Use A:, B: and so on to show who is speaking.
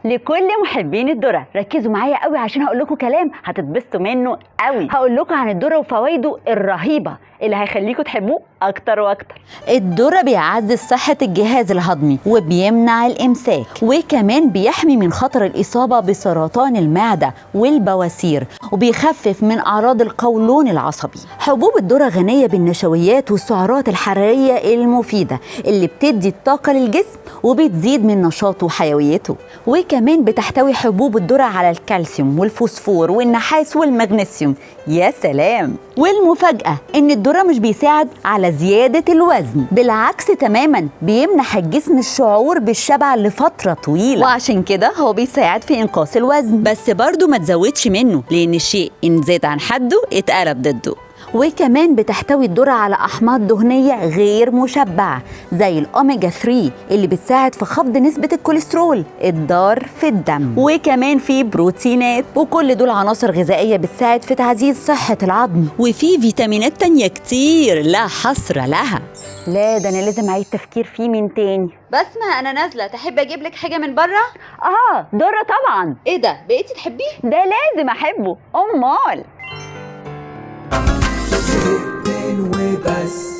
A: لكل محبين الذرة، ركزوا معايا قوي عشان هقول لكم كلام هتتبسطوا منه قوي. هقول لكم عن الذرة وفوائده الرهيبة اللي هيخليكم تحبوه اكتر واكتر. الذرة بيعزز صحة الجهاز الهضمي وبيمنع الامساك، وكمان بيحمي من خطر الاصابة بسرطان المعدة والبواسير، وبيخفف من اعراض القولون العصبي. حبوب الذرة غنية بالنشويات والسعرات الحرارية المفيدة اللي بتدي الطاقة للجسم وبتزيد من نشاطه وحيويته. وكمان بتحتوي حبوب الذرة على الكالسيوم والفوسفور والنحاس والمغنيسيوم. يا سلام! والمفاجأة إن الذرة مش بيساعد على زيادة الوزن، بالعكس تماما بيمنح الجسم الشعور بالشبع لفترة طويلة، وعشان كده هو بيساعد في إنقاص الوزن. بس برضو ما تزودش منه، لأن الشيء إن زاد عن حده اتقلب ضده. وكمان بتحتوي الذرة على أحماض دهنية غير مشبعة زي الأوميجا 3 اللي بتساعد في خفض نسبة الكوليسترول الضار في الدم، وكمان في بروتينات، وكل دول عناصر غذائية بتساعد في تعزيز صحة العظم، وفي فيتامينات تانية كتير لا حصر لها. لا ده أنا لازم أعيد تفكير فيه من تاني.
B: بسمة أنا نازلة، تحب أجيب لك حاجة من بره؟
A: آه ذرة طبعا.
B: إيه ده، بقيتي تحبيه؟
A: ده لازم أحبه، أمال.
C: وبس.